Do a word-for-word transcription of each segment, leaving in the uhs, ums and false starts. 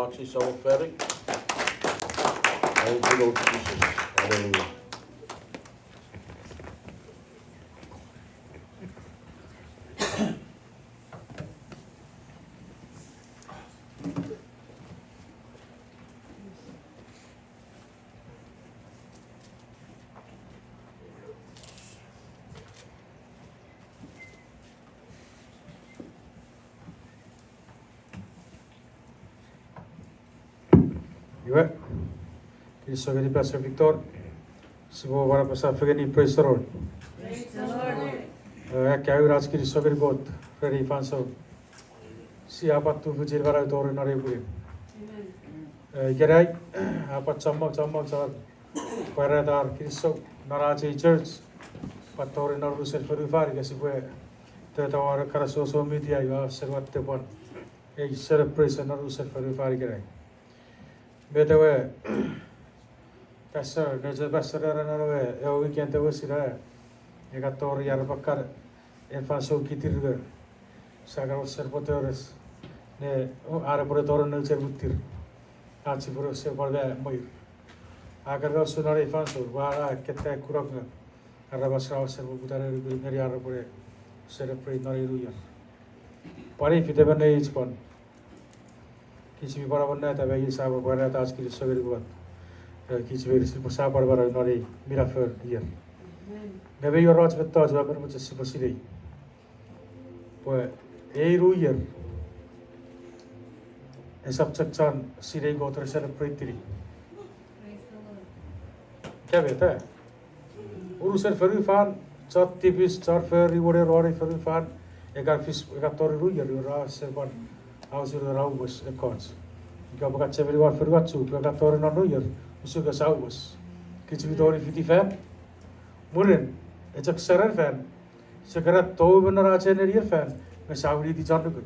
Lord Jesus. Hallelujah. Iwe, kinisou ngeni Pastor Victor. Sipwe pwan apasa fengeni praise the Lord. Praise the Lord. Eh, akkaewin ach kinisou ngeni Kot ren ei fansoun. Sia pwan tufichin manau tori non ei pwinin. Amen. Eh, ikenai, a pwan chommong, chommong chon pwarata ar kinisou non ach ei church, pwan tori non unusen fonufan, ika sipwe teta won ekkana social media, iwe a sen watte pwan ei celebration non unusen fonufan ikenai. Met ewe pastor, nouch pastor era non ewe, ewe weekend ewe sina, e kan tori arap kan, en fansoun kitir nge, sia kan wesen pwotores, ne, o, are pwene tori nouch en mwittir. Ach sipwene wesen pwan me mwiir. A kan usun non ei fansoun, ua a ketta kunok nge, aramas ra wesen poputa ne nukun ngeni ar repwene celebrate non ei New Year. Pwan ei fitemon neich pwan. Kich mi pwan amonnata me iei sia pwan pwarata ach kinisou ngeni Kot. Eh, kich mi sipwe sa pwan manau non ei minafon ier. Amen. Nge mi wor och mettoch ua men mochen sipwe sinei. Pwe ei New Year, esap chok chon sinei Kot re celebrate-ini. Praise the Lord. Ika met, eh? Unusen fonufan, chon tipis, chon fori wone ronei fonufan, e kan fis, e kan tori New Year, iwe ra wesen pwan, a usun ra umwes ekkoch. Ika pwe ka chemeni won fonuach Chuuk, e kan tori non New Year, usun ka sa umwes. Kich mi tori fiti fan, mwirin, e chok seren fan, sia kan tou me non ach ei nenien fan, me sa winiti chon nukun.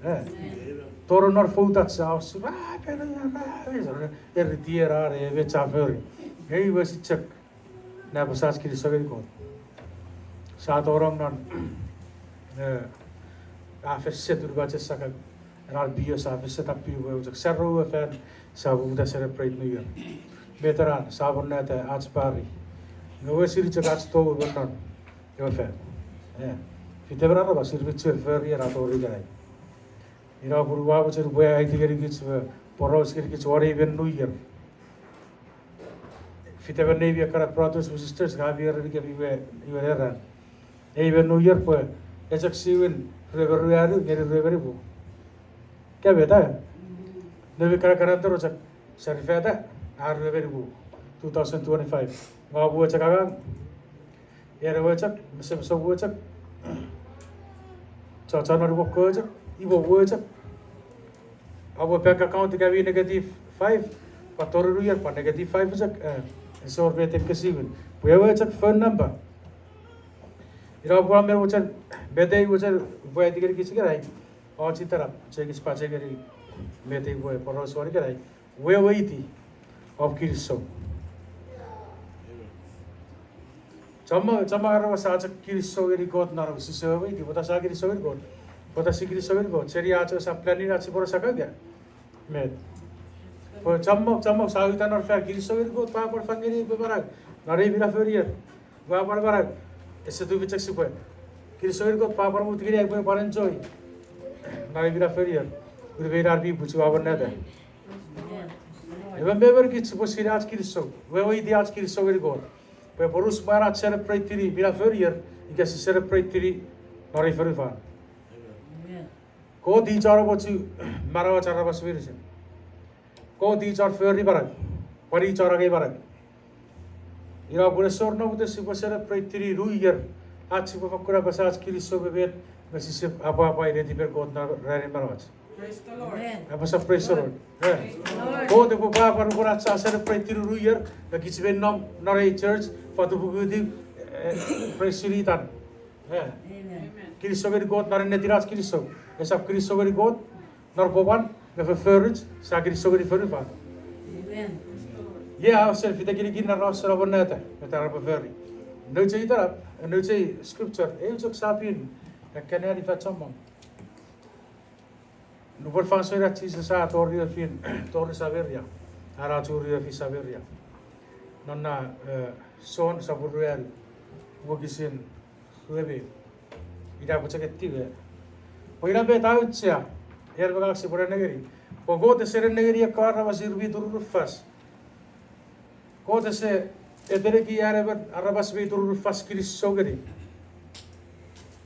Eh. Tori non foutach sa usun, ah, pene, ah, pene, eri tiera, e me cha fori. Ei wesi chok. Ne apasa ach kinisou ngeni Kot. Sa tonong non, eh, a fen set unupachen sakau. Ena pio sa fen set up pini pwe ewe chok sarou ewe fan, sa poputa celebrate New Year. Met ena, sa amonnata ach pari. Nge wesini chok ach tou me non ewe fan. Eh, fitemon aramas ir mi chuen fori ena tori ikenai. Ina pun ua mochen upwe aiti ngenikich me poraus ngenikich won ei men New Year. Fitemon nei mi ekkana brothers and sisters, ngang mi erenikemi iwe, iwe neran. Ei men New Year pwe, e chok siwin rue me ruanu ngeni rue me nimu. Ika met, eh? Noumi kana kana toro chok, sari feta, a rue me nimu, two thousand twenty-five. Ngang upwe chok angang. Ena we chok, mesemesom we chok. Chochon non wokko we chok, iwe we chok. Awe bank account ika mi negative five, pwan tori New Year pwan negative five chok, eh, ese wor met ekkesiwin. Pwe ewe chok phone number. Ina pwan met mochen, met ei mochen, pwe aiti ngenikich ikenai. Ochi tanap, chekis pachengeni, met ei pwe poraus won ikenai. Weweiti, of kinisou. Chommong, chommong aramas a chok kinisou ngeni Kot non, sise weweiti, pwata sa kinisou ngeni Kot. Pwata si kinisou ngeni Kot, seni ach esap plan-ini ach sipwe sakau ika. Met. Pwe chommong, chommong sa uta non fan kinisou ngeni Kot, pwe a pwan fang ngeni pwe manau. Non ei minafon ier. Pwe a pwan manau. Ese tufich chok sipwe. Kinisou ngeni Kot, pwe a pwan mut ngeni ai pwe pwan enjoy. Non ei minafon ier. Unumi nar mi puchu a pwan neta. Emon me emon kich sipwe sinei ach kinisou, weweiti ach kinisou ngeni Kot. Pwe porus mwan ach celebrate-ini minafon ier, ika si celebrate-ini non ei fonufan. Kot i chon amochu manauach aramas meinisin. Kot i chon fori manau, pwan i chon angei manau. Ina pun ese wor namwoten sipwe celebrate-ini New Year, ach sipwe fakkun apasa ach kinisou me met, me sisap apwapwai netipen Kot non ranin manauach. Praise the Lord. Amen. Apasa praise the Lord. Eh. Praise the Lord. Kot epwe pwapwa nupwen ach sa celebrate-ini New Year, me kich mi nom non ei church, fatupukutiw, eh, praise-ini itan. Eh. Amen. Kinisou ngeni Kot non ennetin ach kinisou. Esap kinisou ngeni Kot non pwapwan me fofforuch, sa kinisou ngeni fonufan. Amen. Iei a wesen fitekinikin na ra wesen amonnata met ra pwe fori. Nouch ei itan, nouch ei scripture, eu chok sa pin, ekkena ni fan chommong. Nupwen fansoun ena Jises a tori efin, tori Sameria, a na churi efin Sameria. Non na, eh, Jon sapun ruanu, wokisin rue me ew. Ina pwe chok etiw. Pwe ina met a auchea, en me ngang sipwe nengeni. Pwe Kot ese nennengeni ekkewe aramas ir mi turunufas. Kot ese eteneki an emon aramas mi turunufas kinisou ngeni.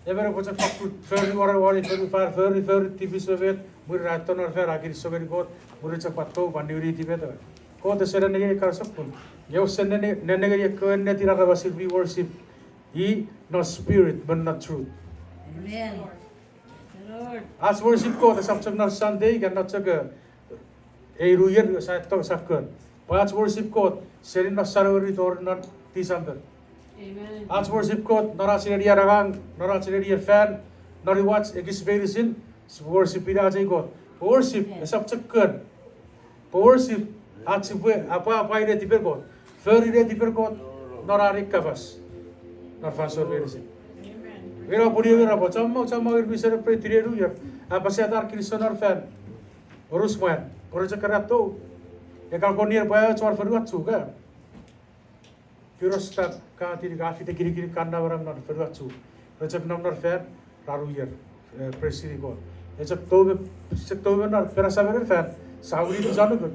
Emon epwe chok fakkun fori warawari, fori fan, fori, fori tipis me met, mwirin a tonong non fan a kinisou ngeni Kot, mwirin chok pwan tou pwan niwiniti met ewe. Kot ese nennengeni ekkana sokkun. Nge ese nenne-, nennengeni ekkewe ennetin aramas ir mi worship i non spirit me non truth. Amen. Ach worship Kot esap chok non Sunday ika non chok, eh, ei New Year sa etto sa kon. Pwe ach worship Kot seni non January tori non December. Ach worship Kot non ach nenien angang, non ach nenien fan, non imwach ekis meinisin, sipwe worship ina ach ei Kot. Pwe worship esap chok kon. Pwe worship ach sipwe apwapwai netipen Kot, fori netipen Kot non an ei kapas non fansoun meinisin. Ina pwun iwe ra pwe chommong, chommong ir mi celebrate ine New Year, apasa ar kinisou non fan, orus mwan, ore chok karato, e kan kon ier pwe a chon fonu achu ka. Kiros ta ka tini ka fite kinikinin kan namanam non fonu achu. Re chok nom non fan, ra New Year, eh, praise-ini Kot. E chok tou me, chok tou me non fena samener fan, sa winiti chon nukun.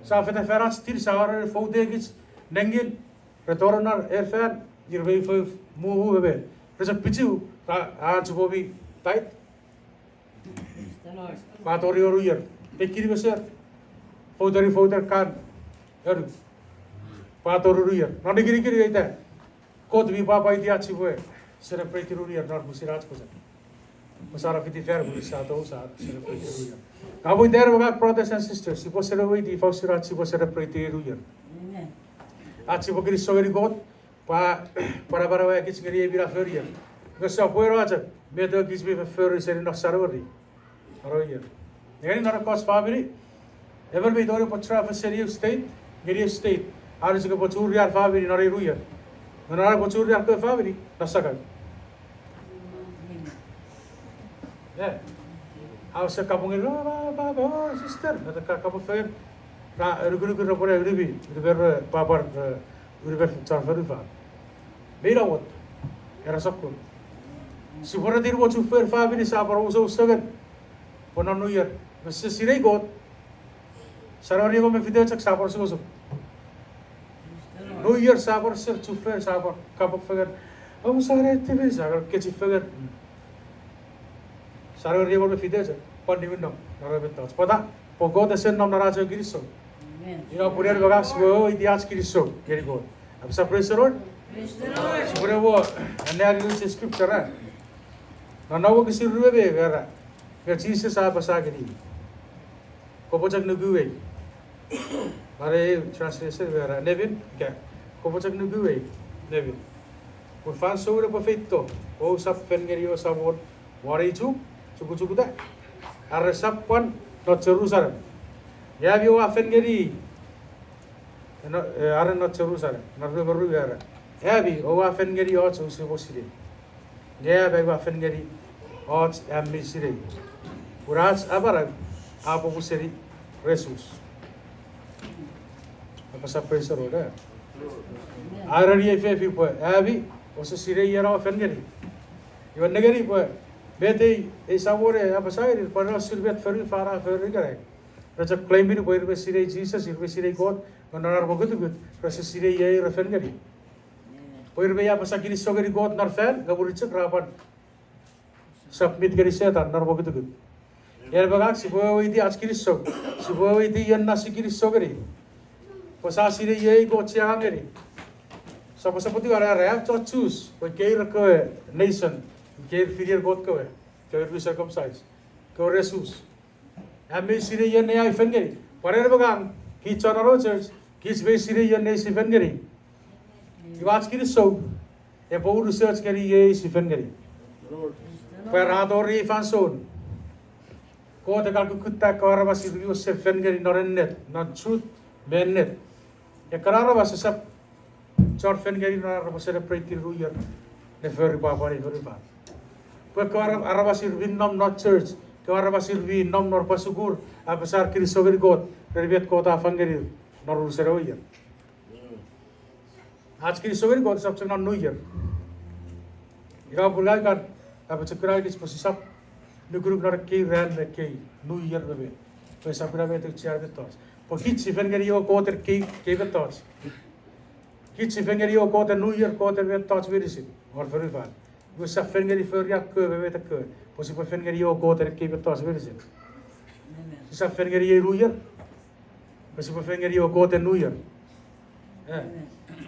Sa feta fan ach tin, sa are foutekich nengin, re tonong non er fan, ir mei fou mumu me me. Re chok pichiw, ra, an chupomi tait. Pwa tori New Year. Tekkini meser. Fouteri fouter kan. Eru. Pwa tori New Year. Non nikinikin ita, Kot mi pwapwaiti ach sipwe celebrate New Year non pwisin ach pwochak. Pwe sa ra fiti fan, pwe sa tou sa celebrate New Year. Ngang mwo iter me ngang, brothers and sisters, sipwe celebrate, ifa usun ach sipwe celebrate New Year. Ach sipwe kinisou ngeni Kot, pwe, pwe a manauakich ngeni ei minafon ier. Nge sopweno chok met kich mi fofori seni non January. Aro ier. Ngeni non ekkoch famini, emon mi tongeni pwe travel seni eu state ngeni eu state, are chok epwe churi ar famini non ei New Year. Nge non ar epwe churi ar kewe famini non sakau. Ause kapong ngeni, oh, papa, oh, sister, neta ka kapong fengen, ra anukunuk repwe ne unumi, unumer, eh, papa, eh, unumer chon fonufan. Mi namot, era sokkun. Sipwe ne tini mo chufengen famini sa pwan omusomus fengen. Pwe non New Year, me se sinei Kot, January engon me fitu chok sa pwan osukosuk. New Year sa pwan ser chufengen, sa pwan kapong fengen. Omusano tipis, sa kechiw fengen. January engon me fitu chok pwan niwin nom non ewe mettoch. Pwata? Pwe Kot ese nom non ach kinisou. Ina pwun en me ngang sipwe weweiti ach kinisou ngeni Kot. Apasa praise the Lord. Sipwene mo anneani unusen scripture, eh? Non na wokisin rue me ew, era, nge Jises a apasa ngeni, kopwe chok nukuei. Are eu translation era, Nevin, ika, kopwe chok nukuei, Nevin, pwe fansoun epwe feito, ousap fen ngeni ewe Samon won ei chuk, chukuchukuta, are esap pwan non Jerusalem. Nge ami oua fen ngeni, no, eh, are non Jerusalem, non rue me ru era, ami oua fen ngeni och ouse mo sinei. Nge ami oua fen ngeni och am mi sinei, pun ach amanau a popun seni re Jus. Apasa praise the Lord, eh? A ereni ei fefin pwe, ami ouse sinei ion oua fen ngeni. Iwe nengeni pwe met ei, ei Samon e apasa ngeni, pwe non usun met fonufan a fori ikenai. Re chok claim-ini pwe ir mi sinei Jises, ir mi sinei Kot, nge non ar mokutukut rese sinei ion re fen ngeni. Pwe ir mi apasa kinisou ngeni Kot non fan, nge mwirin chok ra pwan submit ngeni Setan non mokutukut. En me ngang sipwe weweiti ach kinisou, sipwe weweiti ion sia kinisou ngeni. Pwe sia sinei ion Kot sia angang ngeni. Sopwosopwotiw, are, are, a chon Jus, pwe kewe ir kewe nation, kewe ir finien Kot kewe, kewe ir mi circumcise, kewe re Jus. Am mi sinei ion ai fen ngeni. Pwan en me ngang, kich chon non ewe church, kich mi sinei ion sia fen ngeni. Iwe ach kinisou epwe unusoch ngeni ion sia fen ngeni. Pwe ra tori ei fansoun, Kot e kan kukkutta ekkewe aramas ir mi wesen fen ngeni non ennet, non truth me ennet. Ekkana aramas esap chon fen ngeni non ar repwe celebrate New Year ne fori pwapwan ei fonufan. Pwe ekkewe ara-, aramas ir mi nom non church, Kewe aramas ir mi nom non pwasukur, apasa ar kinisou ngeni Kot ren met Kot a fang ngenir non unusen ewe ier. Ach kinisou ngeni Kot esap chok non New Year. Ina pun ngang kan apochokuna kich pwe sisap nukunuk non ekkei ran me ekkei New Year me met, pwe esap ina met auchean mettoch. Pwe kich si fen ngeni ewe Kot en ekkei, ekkei mettoch. Kich si fen ngeni ewe Kot en New Year, Kot en mettoch meinisin won fonufan. Iwe sisap fen ngeni fori ekkewe me met ekkewe, pwe sipwe fen ngeni ewe Kot en ekkei mettoch meinisin. Sisap fen ngeni ei New Year, pwe sipwe fen ngeni ewe Kot en New Year.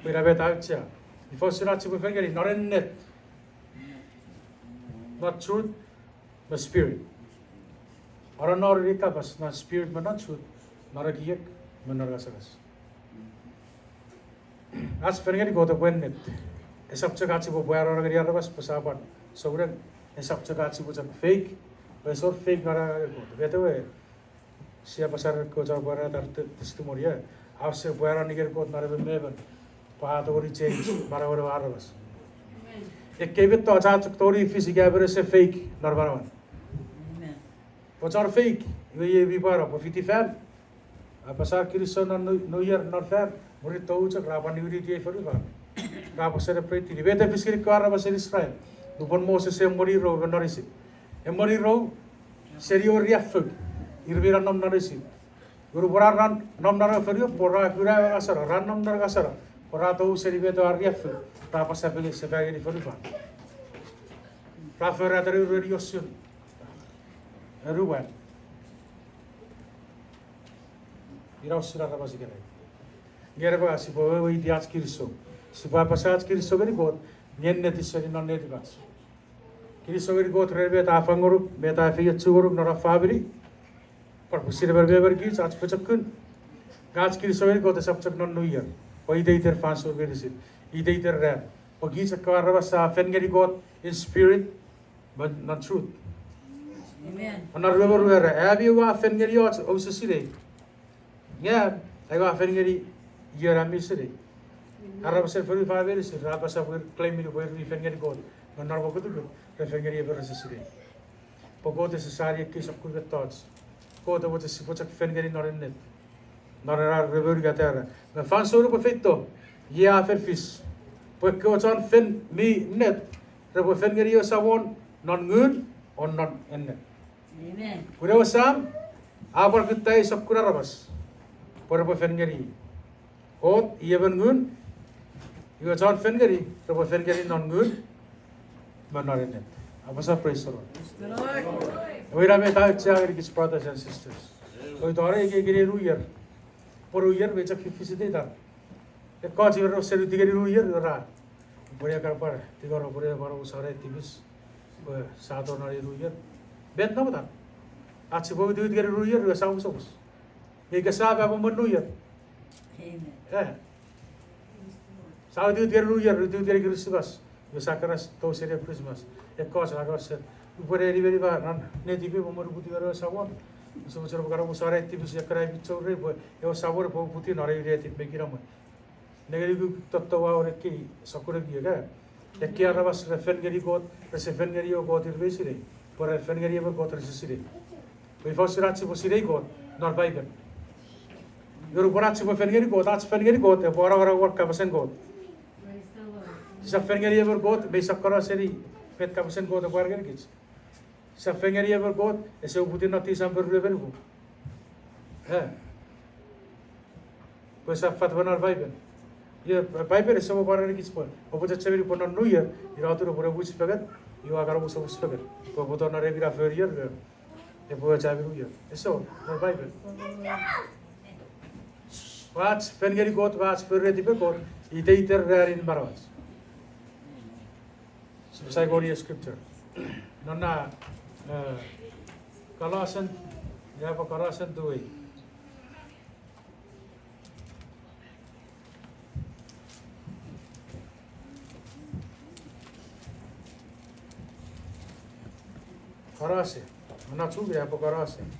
Pwe ina met auchea. Ifa usun ach sipwe fen ngeni? Non ennet, non truth, me spirit. Anononun ei kapas non spirit me non truth, non ekiek me non ngasangas. Ach fen ngeni Kot epwe ennet. Esap chok ach sipwe pwarano ngeni aramas pwe sia pwan souneng. Esap chok ach sipwe chok fake, pwe esor fake non ach ngeni Kot. Met ewe sia apasa ren ekkewe chon pwarata ar testimony, e, ause pwarano ngeni Kot non emon me emon pwe a tongeni change manauen ewe aramas. Ekkei mettoch a chok tongeni fis ika emon ese fake non manauan. Pwe chon fake, iwe iei mi pwano pwe fiti fan, apasa ar kinisou non New, New Year non fan, mwirin tou chok ra pwan niwiniti ei fonufan. Ra pwan celebrate-ini. Met a fis ngeni ekkewe aramas en Israel nupwen Moses a emwenirou me non Isip? Emwenirou seni ewe riaffou, ir mi nom non Isip. Nupwen ra nom non ewe fonu pwe ra kuna ewe ngaseno, ra nom non ngaseno, pwe ra tou seni met ewe riaffou ra apasa pwe sefan ngeni fonufan. Ra forata ren iosun anuwan. Ina usun aramas ikenai. Nge ina pwata sipwe weweiti ach kinisou. Sipwe apasa ach kinisou ngeni Kot, nge ennetin seni non netipach. Kinisou ngeni Kot ren met a fang ngonuk, met a efeiochu ngonuk non ach famini. Pwan pwisin emon me emon kich ach pochokun. Nge ach kinisou ngeni Kot esap chok non New Year, pwe iteiten fansoun meinisin, iteiten ran. Pwe kich ekkewe aramas sia fen ngeni Kot in spirit me non truth. Amen. Non Rom, Rom era, ami oua fen ngeni och ouse sinei, nge aua fen ngeni ion ami sinei. Aramasen fonufan meinisin ra apasa pwe ir claim-ini pwe ir mi fen ngeni Kot, nge non mokutukut re fen ngeni emon rese sinei. Pwe Kot ese sani ekkei sokkun mettoch. Kot a mochen sipwe chok fen ngeni non ennet, non ena Rom unungat era, me fansoun epwe feito, iei a fen fis, pwe ekkewe chon fen mi ennet repwe fen ngeni ewe Samon non ngun o non ennet. Amen. Pun ewe Sam a pwan kutta ei sokkun aramas pwe repwe fen ngeni. Kot i emon ngun, iwe chon fen ngeni repwe fen ngeni non ngun me non ennet. Apasa praise the Lord. Praise the Lord. Ewe ina met auchea ngeni kich brothers and sisters. Pwe tori ekkei ngeni New Year, pwe New Year mi chok fifisiteta. Ekkoch ir rese nuti ngeni New Year, ra pwene kan pwan tingor pwe pwan omusano tipis pwe sia tonong non New Year. Met namotan? Ach sipwe witiwit ngeni New Year iwe sia omusomus. Nge ika sia pwan mwen New Year, e, sia witiwit ngeni New Year, witiwit ngeni Christmas, iwe sia keran tou seni Christmas. Ekkoch ra keran, upwene nimenima non netipei pwe mwen uputiw ngeni ewe Samon, use mochen pwe kan omusano tipis ekkana mi chou rei pwe ewe Samon epwe uputiw non eu netip me kinamwe. Nengeni kuk tottowauen ekkei sokkun ekiek, e. Ekkei aramas re fen ngeni Kot, rese fen ngeni ewe Kot ir mi sinei, pwe re fen ngeni emon Kot rese sinei. Pwe ifa usun ach sipwe sinei Kot non Paipen? Nge nupwen ach sipwe fen ngeni Kot, ach fen ngeni Kot epwe anongonong won kapasen Kot. Sisap fen ngeni emon Kot mi sokkono seni met kapasen Kot epwe ar ngenikich. Sisap fen ngeni emon Kot ese uputiw non December ruemenuku, e, pwe sisap fat me non Paipen. Iwe Paipen ese mo pwan ngenikich pwe oupwe chechemeni pwe non New Year ina atun oupwe ne wis fengen, iwe a kan omusomus fengen pwe oupwe tonong non ena fonu ier, epwe echa mi New Year. Ese wor non Paipen. Pwe ach fen ngeni Kot me ach fori netipen Kot iteiten ranin manauach. Sipwe sai koni scripture. Non na, e, Colossians, ia pwe Colossians two e. Colossians. Non na chuk ia pwe Colossians.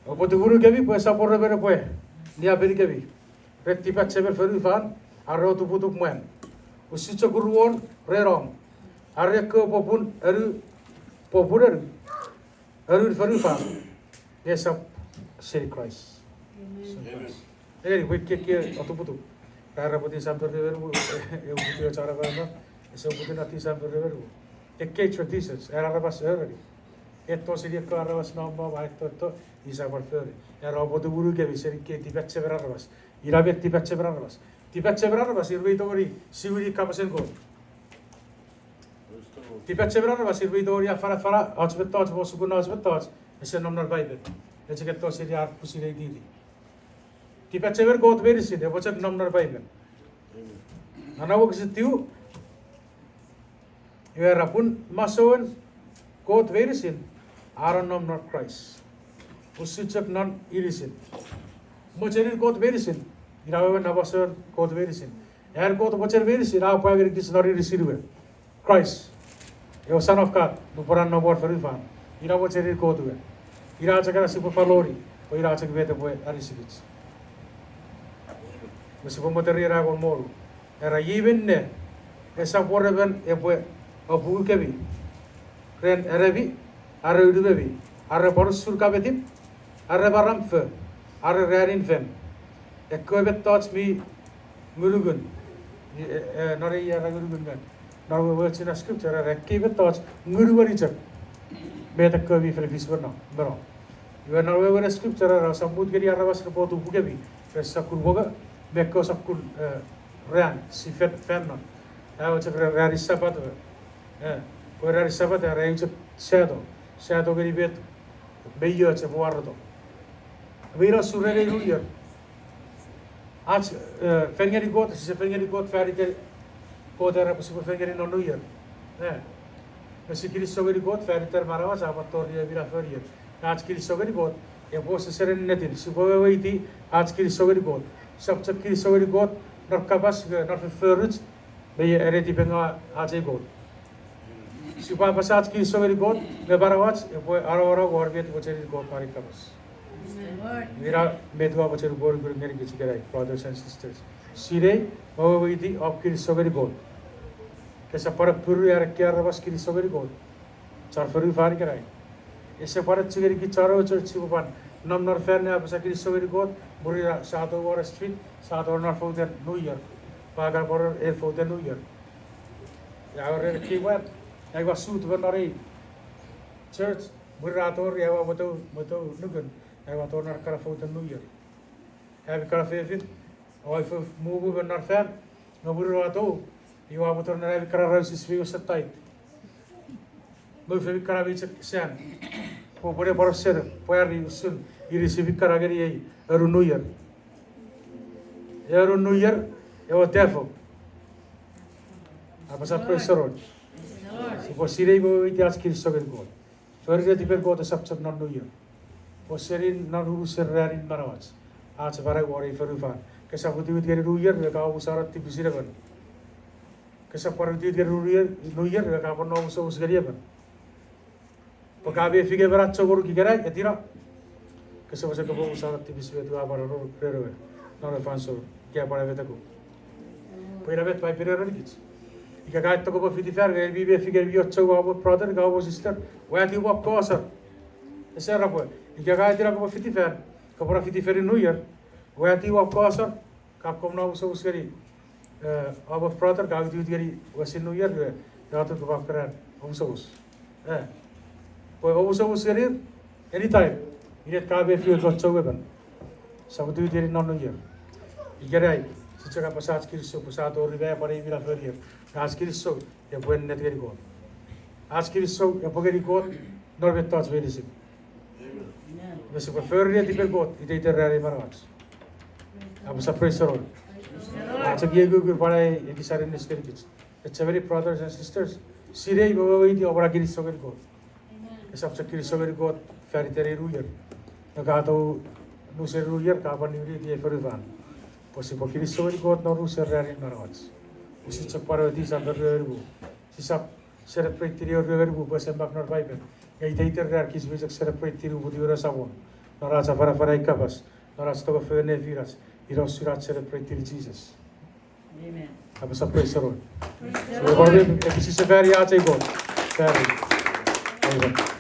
Oupwe tumunukemi pwe esap wor emon epwe niapenikemi ren tipachemen fonufan are otuputup mwan, Usun chok uruon ren om. Are ekkewe popun anu, popun anu, anun fonufan, nge esap seni Kraist. Amen. Eni, pwe ekkei otuputup. Ra era pwe December ruemon, e, uputiw ach aramas, ese uputiw non December ruemon. Ekkei traditions, an aramas ereni. Etto seni ekkewe aramas me mwa, mwa etto, etto, ise pwan fori. Era oupwe tumunu kemi seni ekkei tipachemen aramas. Ina met tipachemen aramas. Tipachemen aramas, ir mei tongeni siwini kapasen Kot. Tipachemen aramas, ir mei tongeni afanafana och mettoch, mo sukuna och mettoch, ese nom non Paipen. Ese chok etto seni ar pwisin itini. Tipachemen Kot meinisin, epwe chok nom non Paipen. Non wokisin tiu, iwe era pun masouen Kot meinisin, a nonnom non Kraist. Usun chok non inisin. Mochenin Kot meinisin, ina wewen na masouen Kot meinisin. An Kot mochen meinisin, a pwa ngenikich non inisin we. Kraist, ewe Son of God, nupwen a nom won fonufan. Ina mochenin Kot we. Ina chok ena sipwe faloni, pwe ina chok met epwe anisikich. Me sipwe moteri ena engon me wonu. Era, iei minne, esap wor emon epwe apungu kemi ren anemi, are unumemi, are pwan usun kametip, are maram fo, are ranin fen. Ekkewe mettoch mi ngunungun. I, e, e, non ei era ngunungun me non wewen ena scripture era ekkei mettoch ngunungeni chok. Met ekkewe mi fen fis me no, me no. Iwe non wewen ena scripture era, ousap mut ngeni aramas repwe otupu kemi ren sokkun mongo me ekkewe sokkun, e, ran, si fen, fan non. Aua chok ren ranin Sapat we. E, pwe ranin Sapat era eu chok shadow. Shadow ngeni met mi och epwe wareto. Iwe ina usun ren ei New Year. Ach, e, fen ngeni Kot, sise fen ngeni Kot fan iten Kot era pwe sipwe fen ngeni non New Year. E, me si kinisou ngeni Kot fan iten manauach a pwan tori ewe minafon ier. Ach kinisou ngeni Kot, epwe wesewesen ennetin. Sipwe weweiti ach kinisou ngeni Kot. Sap chok kinisou ngeni Kot non kapas, e, non fofforuch, me e, ere tipengaw ach ei Kot. Sipwe apasa ach kinisou ngeni Kot, nge manauach epwe anongonong won met mochenin Kot non ei kapas. Ina met ua mochen upwe nukun ngenikich ikenai, brothers and sisters. Sinei me weweiti om kinisou ngeni Kot. Kesap pwan puru an ekkei aramas kinisou ngeni Kot. Chon fonufan ikenai. Ese pwan chok ngenikich chon ewe church sipwe pwan nom non fan ne apasa kinisou ngeni Kot, mwirin sia tou won street, sia tou non fouten New Year. Pwe kan pwan en fouten New Year. Ia, ren ekkei mwan, ia, ua sut me non ei church, mwirin a tori, ia, ua mwetou, mwetou nukun, ia, ua tou non ekkana fouten New Year. Ami kana fefin, oua ifa mumu me non fan, nge mwirin ua tou, ia ua mwetou non ami kana rausis mi wesen tait. Mufemi kana mi chok san. Pwe upwene pwan sen, pwari usun, inisin mi kana ngeni ei, anu New Year. Anu New Year, ewe devil. Apasa praise the Lord. Sipwe sinei me weweiti ach kinisou ngeni Kot. Fori netipen Kot esap chok non New Year. Pwe seni non unusen ranin manauach. Ach manau won ei fonufan. Kesap witiwit ngeni New Year, iwe ka omusano tipisin emon. Kesap pwan witiwit ngeni New Year, New Year, iwe ka pwan omusomus ngeni emon. Pwe ka mefi nge emon a chok ngonuk ikenai, etino. Kesap chok kopwe omusano tipis met ua pwan ngonuk ren ewe. Non ewe fansoun, ika pwan ewe teku. Pwe ina met Paipen a erenikich. Ika ka etto kopwe fiti fan, nge mi mefi nge mi och chou ua mo brother, ika ua mo sister, ua eti ua kosor. Ese era pwe, ika ka etino kopwe fiti fan, kopwe na fiti fan New Year, ua eti ua kosor, ka kom na omusomus ngeni, e, ua mo brother, ka witiwit ngeni wesen New Year, e, ina atun kopwe keran omusomus. E, pwe omusomus ngeni, anytime, inet ka mefi och chou emon. Sap witiwit ngeni non New Year. Ikenai, sise chok apasa ach kinisou, pwe sia tori me pwan ei minafon ier. Ach kinisou, epwe ennet ngeni Kot. Ach kinisou, epwe ngeni Kot, non mettoch meinisin. Me sipwe fori netipen Kot, iteiten ranin manauach. Apasa praise the Lord. Ach ekieki pwan ai ekis aninnis ngenikich. Chechemeni brothers and sisters. Sinei me weweiti om na kinisou ngeni Kot. Esap chok kinisou ngeni Kot fan iten ei New Year. Nge ka tou unusen New Year ka pwan niwiniti ei fonufan. Pwe sipwe kinisou ngeni Kot non unusen ranin manauach. Usun chok pwan ewe December ruemon. Sisap celebrate-ini ewe ruemon pwe ese mak non Paipen. Nge iteiten ran kich mi chok celebrate-ini uputiwen ewe Samon. Non ach afanafana ei kapas. Non ach tongfengen nefinach. Ina usun ach celebrate-ini Jises. Amen. Apasa praise the Lord. So, epwe sise fani ach ei Kot. Fani. Amen.